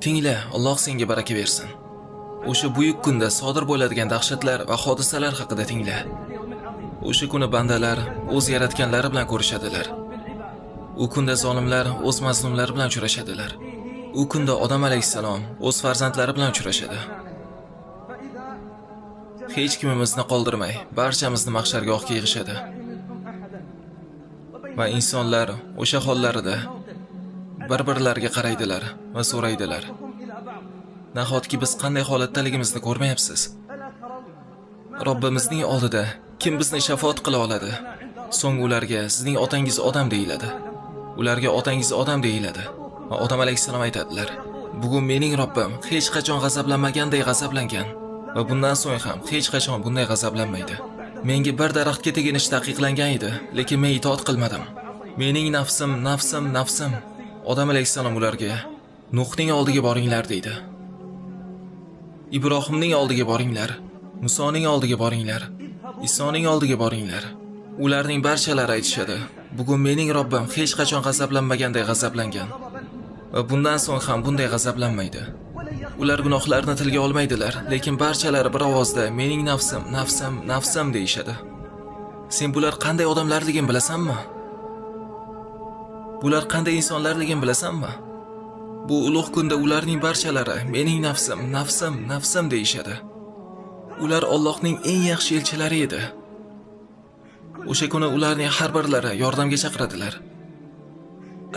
Tingla, Alloh senga baraka bersin. O'sha buyuk kunda sodir bo'ladigan dahshatlar va hodisalar haqida tingla. O'sha kuni bandalar o'z yaratganlari bilan ko'rishadilar. U kunda zolimlar o'z mazlumlari bilan uchrashadilar. U kunda Odam alayhissalom o'z farzandlari bilan uchrashadi. Hech kimimizni qoldirmay, barchamizni mahshargohga yig'ishadi. Va insonlar o'sha hollarida bir-birlariga qaraydilar va so'raydilar: Nahotki biz qanday holatdaligimizni ko'rmayapsiz? Robbimizning oldida kim bizni shafoat qila oladi? So'ng ularga sizning otangiz odam deyiladi. Ularga otangiz odam deyiladi. Va Odam alayhissalom aytadilar: Bugun mening Robbim hech qachon g'azablanmaganday g'azablangan va bundan so'ng ham hech qachon bunday g'azablanmaydi. Menga bir daraxtga teginish taqiqlangan edi, lekin men itoat qilmadim. Mening nafsim, nafsim, nafsim. Odam alayhissalom ularga: Nuhning oldiga boringlar deydi. Ibrohimning oldiga boringlar, Musoning oldiga boringlar, Isoning oldiga boringlar. Ularning barchalari aytishadi: Bugun mening Robbim hech qachon g'azablanmaganday g'azablangan va bundan so'ng ham bunday g'azablanmaydi. Ular gunohlarni tilga olmaydilar, lekin barchalari bir ovozda mening nafsim, nafsim, nafsim deyishadi. Sen bular qanday odamlarligini bilasanmi? Bular qanday insonlarligini bilasanmi? Bu ulug' kunda ularning barchalari mening nafsim, nafsim, nafsim deyishadi. Ular Allohning eng yaxshi elchilari edi. O'sha kuni ularning har birlari yordamga chaqiradilar.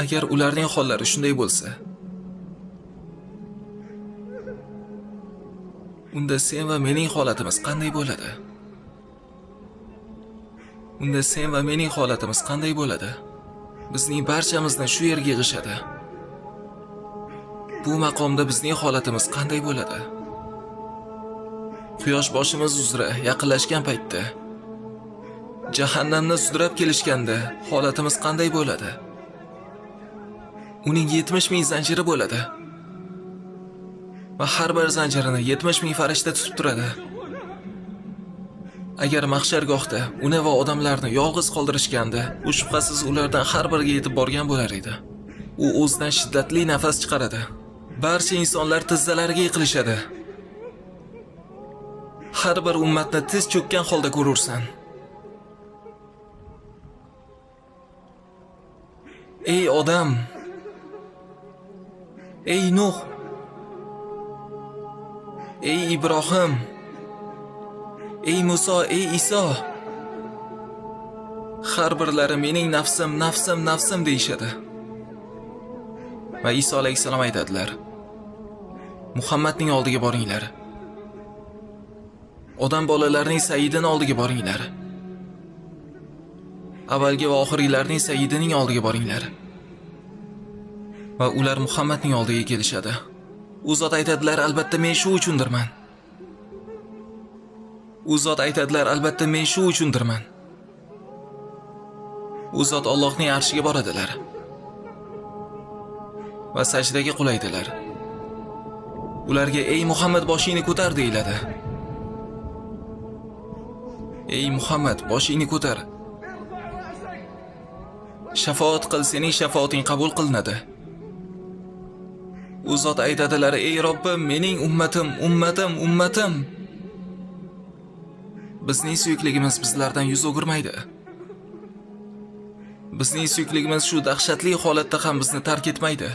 Agar ularning hollari shunday bo'lsa, unda sen va mening holatimiz qanday bo'ladi? Unda sen va mening holatimiz qanday bo'ladi? Bizning barchamizni shu yerga yig'ishadi. Bu maqomda bizning holatimiz qanday bo'ladi? Quyosh boshimiz uzra yaqinlashgan paytda, jahannamni sudrab kelishganda holatimiz qanday bo'ladi? Uning 70 ming zanjiri bo'ladi. Va har bir zanjirini 70 ming farishta tutib turadi. Agar mahshargohda uni va odamlarni yolg'iz qoldirishganda, u shubhasiz ulardan har biriga yetib borgan bo'lar edi. U o'zidan shiddatli nafas chiqaradi. Barcha insonlar tizzalariga yiqilishadi. Har bir ummatni tiz cho'kkan holda ko'rursan. Ey odam! Ey Nuh! Ey Ibrohim! Ey Muso, ey Iso! Har birlari mening nafsim, nafsim, nafsim deyishadi. Va Iso alayhissalom aytadilar: Muhammadning oldiga boringlar. Odam bolalarining sayyidini oldiga boringlar. Avvalgi va oxirgilarning sayyidining oldiga boringlar. Va ular Muhammadning oldiga kelishadi. U zot aytadilar: albatta men shu uchundirman. U zot aytadilar: albatta men shu uchundirman. U zot Allohning arshiga boradilar va sajdaga qulaydilar. Ularga: ey Muhammad, boshingni ko'tar deyiladi. Ey Muhammad, boshingni ko'tar. Shafoat qil, sening shafoating qabul qilinadi. U zot aytadilar: ey Robbim, mening ummatim, ummatim, ummatim. Bizning suyukligimiz bizlardan yuz o'girmaydi. Bizning suyukligimiz shu dahshatli holatda ham bizni tark etmaydi.